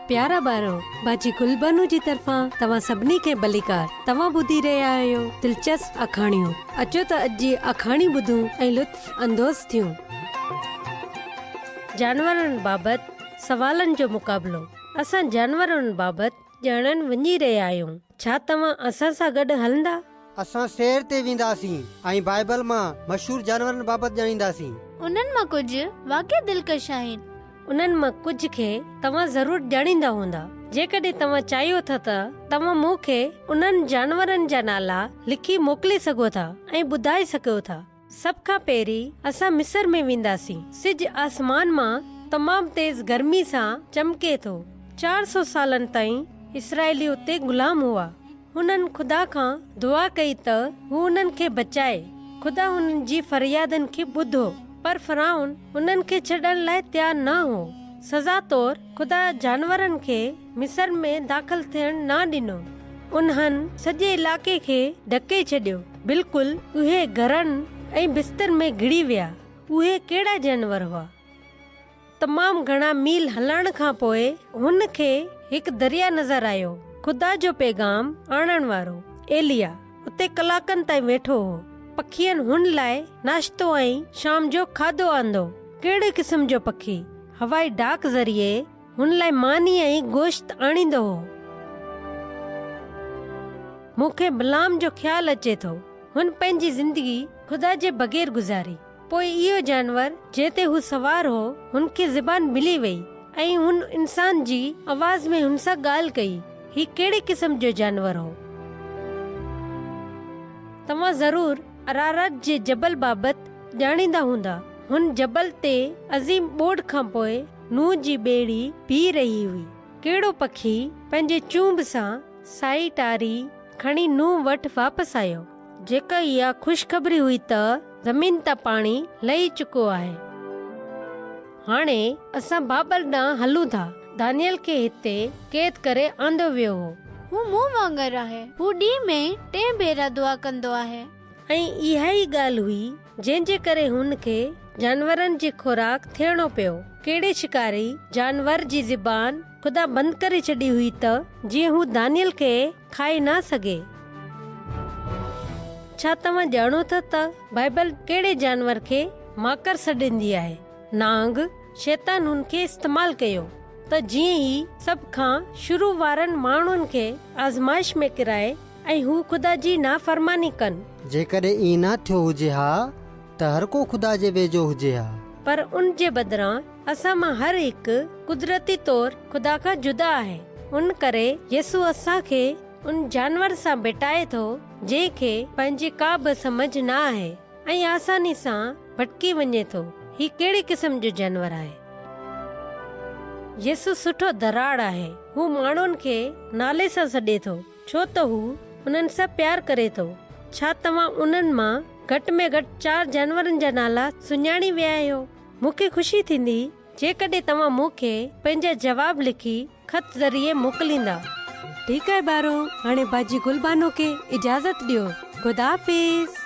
پيارا ٻارو، باجي گل بانو جي طرفان توهان سڀني کي ڀليڪار. توهان ٻڌي رهيا آهيو دلچسپ آکاڻيون. اچو ته اڄ جي آکاڻي ٻڌون ۽ لطف اندوز ٿيون. جانورن بابت سوالن جو مقابلو. اسان جانورن بابت ڄاڻڻ وڃي رهيا آهيون. ڇا توهان اسان سان گڏ هلندا؟ اسان سير تي وينداسين ۽ بائيبل مان مشهور جانورن بابت ڄاڻينداسين. انهن مان ڪجهه واقعي دلڪش آهن. انهن مان ڪجهه کي توهان ضرور ڄاڻيندا هوندا. جيڪڏهن توهان چاهيو ٿا ته توهان مون کي انهن جانورن جا نالا لکي موڪلي سگهو ٿا ۽ ٻڌائي سگهو ٿا. سڀ کان پهرين اسان مصر ۾ وينداسين. سج آسمان مان تمام تيز گرمي سان چمڪي ٿو. 400 سالن تائين اسرائيلي اتي غلام هئا. هنن خدا کان دعا ڪئي ته هو انهن کي بچائي. خدا هنن جي فريادن کي ٻڌو، پر فرعون انهن کي ڇڏڻ لاء تيار نه هو. سزا طور خدا جانورن کي مصر ۾ داخل ٿيڻ نه ڏنو. انهن سڄي علائقي کي ڍڪي ڇڏيو. بلڪل اهي گهرن ۽ بستر ۾ گهڙي ويا. اهي ڪهڙا جانور هئا؟ تمام گهڻا ميل هلڻ کان پوء هن کي هڪ درياء نظر آيو. خدا جو پيغام آڻڻ وارو، ايليا، اتي ڪلاڪن تائين ويٺو هو. پکين هن لاء ناشتو ۽ شام جو کاڌو آندو. ڪهڙي قسم جو پکي؟ هوائي ڊاڪ ذريعي هن لاء ماني ۽ گوشت آڻيندو هو. مون کي بلعام جو خيال اچي ٿو. هن پنهنجي زندگي خدا جي بغير گذاري. پوء اهو جانور جنهن تي هو سوار هو، هن کي زبان ملي وئي ۽ هن انسان جي آواز ۾ هن سان ڳالهه ڪئي. هي ڪهڙي قسم جو جانور هو؟ توهان ضرور ارارات جي جبل بابت ڄاڻيندا هوندا. هن جبل تي عظيم ٻوڏ کان پوء نوح جي ٻيڙي بيهي رهي هئي. ڪهڙو پکي پنهنجي چونب سان سائي ٽاري کڻي نوح وٽ واپس آيو، جيڪا اها خوشخبري هئي ته زمين تان پاڻي لهي چڪو آهي. هاڻي اسان بابل ڏانهن هلون ٿا. دانيئل کي هتي قيد ڪري آندو ويو هو. هو مون وانگر آهي. هو ڏينهن ۾ ٽي ڀيرا دعا ڪندو آهي. ۽ اها ئي ڳالهه هئي جنهن جي ڪري هن کي جانورن جي خوراڪ ٿيڻو پيو. ڪهڙي شڪاري جانور جي زبان خدا بند ڪري ڇڏي هئي ته جيئن هو دانيئل کي کائي نه سگهي. ڇا توهان ڄاڻو ٿا ته بائيبل ڪهڙي جانور کي ماڪر سڏيندي آهي؟ نانگ، شيطان هن کي استعمال ڪيو ته جيئن هي سڀ کان شروع وارن ماڻهن کي آزمائش ۾ ڪرائي ۽ هو خدا جي نافرماني ڪن. جيڪڏهن ائين نه ٿيو هجي ها ته هرڪو خدا جي ويجهو هجي ها. پر ان جي بدران اسان مان هر هڪ قدرتي طور خدا کان جدا آهي. ان ڪري يسوع اسان کي ان جانور سان ڀيٽائي ٿو جنهن کي پنهنجي ڪا به سمجهه نه آهي ۽ آساني سان ڀٽڪي وڃي ٿو. هي ڪهڙي قسم جو جانور آهي؟ يسوع سٺو ڌراڙ آهي. هو ماڻهن کي نالي سان سڏي ٿو ڇو ته هو انهن سان پيار ڪري ٿو. ڇا توهان انهن مان گهٽ ۾ گهٽ چار جانورن جا نالا سڃاڻي ويا آهيو؟ مون کي خوشي ٿيندي جيڪڏهن توهان مون کي پنهنجا جواب لکي خط ذريعي موڪليندا. ٺيڪ آهي ٻارو، هاڻي باجي گل بانو کي اجازت ڏيو. خدا حافظ.